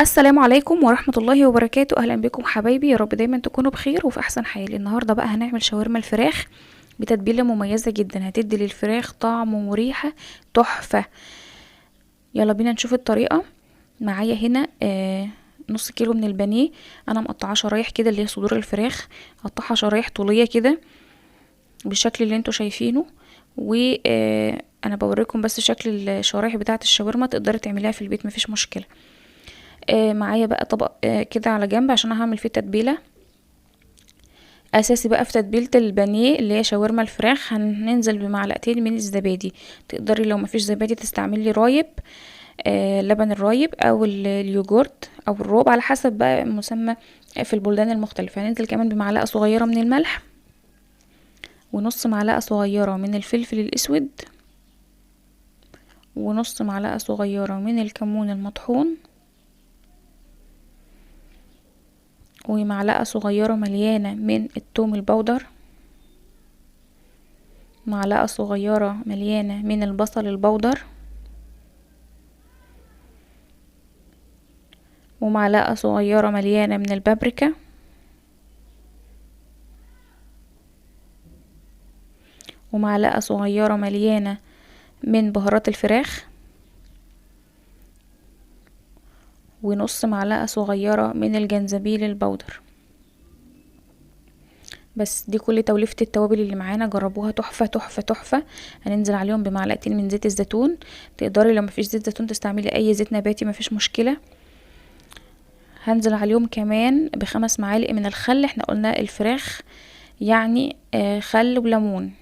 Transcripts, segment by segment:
السلام عليكم ورحمة الله وبركاته. أهلا بكم حبايبي، يا رب دايما تكونوا بخير وفي أحسن حال. النهاردة بقى هنعمل شاورما الفراخ بتتبيلة مميزة جدا، هتدي للفراخ طعم وريحة تحفة. يلا بينا نشوف الطريقة. معايا هنا نص كيلو من البانيه، أنا مقطعاه شرايح كده اللي هي صدور الفراخ، هقطعها شرايح طولية كده بالشكل اللي انتوا شايفينه. و انا بوريكم بس شكل الشرايح بتاعه الشاورما، تقدري تعمليها في البيت مفيش مشكلة. معايا بقى طبق كده على جنب عشان هعمل فيه تتبيله. اساسي بقى في تتبيله البانيه اللي هي شاورما الفراخ، هننزل بمعلقتين من الزبادي. تقدري لو مفيش زبادي تستعملي رايب، لبن الرايب او اليوجورت او الروب على حسب بقى مسمى في البلدان المختلفة. هننزل كمان بمعلقه صغيرة من الملح ونص معلقه صغيرة من الفلفل الاسود ونص معلقه صغيرة من الكمون المطحون ومعلقة صغيرة مليانة من التوم البودر، معلقة صغيرة مليانة من البصل البودر، ومعلقة صغيرة مليانة من البابريكا، ومعلقة صغيرة مليانة من بهارات الفراخ، ونص معلقة صغيرة من الجنزبيل البودر. بس دي كل توليفة التوابل اللي معانا، جربوها تحفة تحفة تحفة. هننزل عليهم بمعلقتين من زيت الزيتون، تقدري لو مفيش زيت زيتون تستعملي اي زيت نباتي مفيش مشكلة. هنزل عليهم كمان ب5 معالق من الخل، احنا قلنا الفراخ يعني خل وليمون،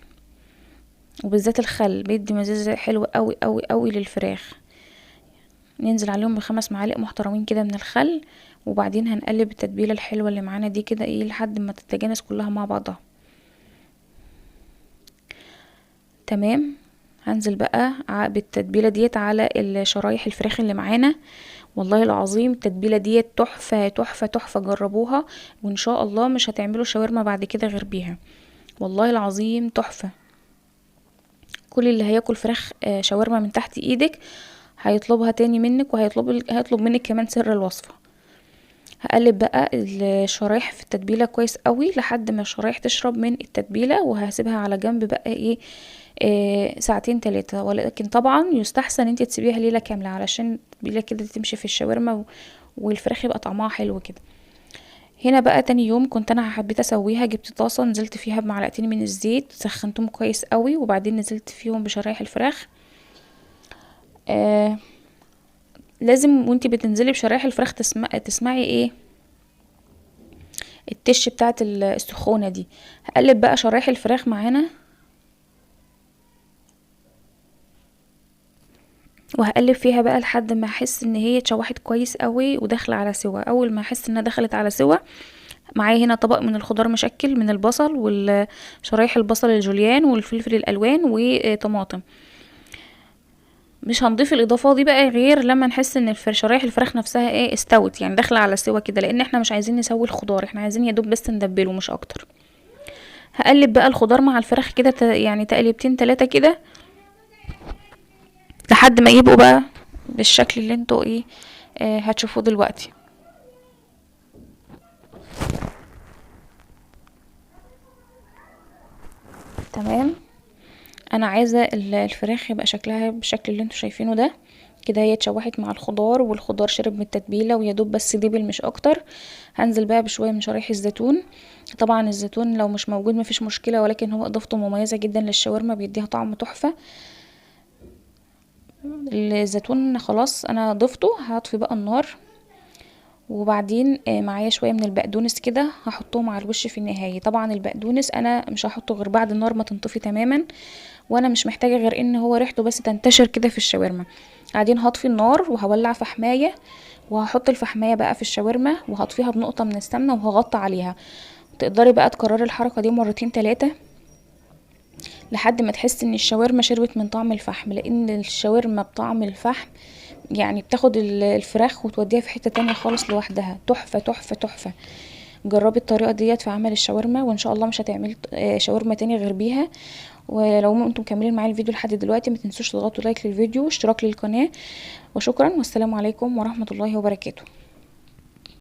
وبالذات الخل بيدي مزاج حلو قوي قوي قوي للفراخ. ننزل عليهم ب5 معالق محترمين كده من الخل، وبعدين هنقلب التتبيله الحلوة اللي معانا دي كده لحد ما تتجانس كلها مع بعضها. تمام. هنزل بقى بالتتبيله ديت على الشرايح الفراخ اللي معانا. والله العظيم التتبيله ديت تحفة تحفة تحفة، جربوها وان شاء الله مش هتعملوا شاورما بعد كده غير بيها، والله العظيم تحفة. كل اللي هياكل فراخ شاورما من تحت ايدك هيطلبها تاني منك، هيطلب منك كمان سر الوصفة. هقلب بقى الشرايح في التتبيلة كويس قوي لحد ما الشرايح تشرب من التتبيلة، وهسيبها على جنب بقى ساعتين تلاتة، ولكن طبعا يستحسن انت تسيبيها ليلة كاملة علشان التتبيلة كده تمشي في الشاورما والفراخ يبقى طعمها حلو كده. هنا بقى تاني يوم كنت انا حبيت اسويها، جبت طاسة نزلت فيها بمعلقتين من الزيت، سخنتهم كويس قوي، وبعدين نزلت فيهم بشرايح الفراخ. لازم وانتي بتنزلي بشرايح الفراخ تسمعي التش بتاعت السخونة دي. هقلب بقى شرايح الفراخ معانا، وهقلب فيها بقى لحد ما احس ان هي اتشوحت كويس قوي وداخله على سوا. اول ما احس انها دخلت على سوا، معايا هنا طبق من الخضار مشكل من البصل والشرايح البصل الجوليان والفلفل الالوان وطماطم. مش هنضيف الاضافة دي بقى غير لما نحس ان شرايح الفراخ نفسها استوت، يعني داخله على سوا كده، لان احنا مش عايزين نسوي الخضار، احنا عايزين يا دوب بس ندبله مش اكتر. هقلب بقى الخضار مع الفراخ كده تقلبتين تلاتة كده لحد ما يبقوا بقى بالشكل اللي انتوا هتشوفوه دلوقتي. تمام. انا عايزه الفراخ يبقى شكلها بالشكل اللي انتوا شايفينه ده كده، هي اتشوحت مع الخضار والخضار شرب من التتبيله ويا دوب بس دبل مش اكتر. هنزل بقى بشوية من شرايح الزيتون. طبعا الزيتون لو مش موجود مفيش مشكلة، ولكن هو اضافته مميزة جدا للشاورما، بيديها طعم تحفة. الزيتون خلاص انا ضفته، هطفي بقى النار. وبعدين معايا شوية من البقدونس كده هحطهم على الوش في النهاية. طبعا البقدونس انا مش هحطه غير بعد النار ما تنطفي تماما، وانا مش محتاجه غير ان هو ريحته بس تنتشر كده في الشاورما. بعدين هطفي النار وهولع فحمايه، وهحط الفحمايه بقى في الشاورما وهطفيها بنقطة من السمنة وهغطي عليها. تقدري بقى تكرري الحركة دي مرتين تلاتة لحد ما تحسي ان الشاورما شربت من طعم الفحم، لان الشاورما بطعم الفحم بتاخد الفراخ وتوديها في حتة تانية خالص لوحدها. تحفة تحفة تحفة. جربي الطريقة ديت في عمل الشاورما وان شاء الله مش هتعملي شاورما تاني غير بيها. ولو انتم مكملين معايا الفيديو لحد دلوقتي ما تنسوش تضغطوا لايك للفيديو واشتراك للقناة، وشكرا والسلام عليكم ورحمة الله وبركاته.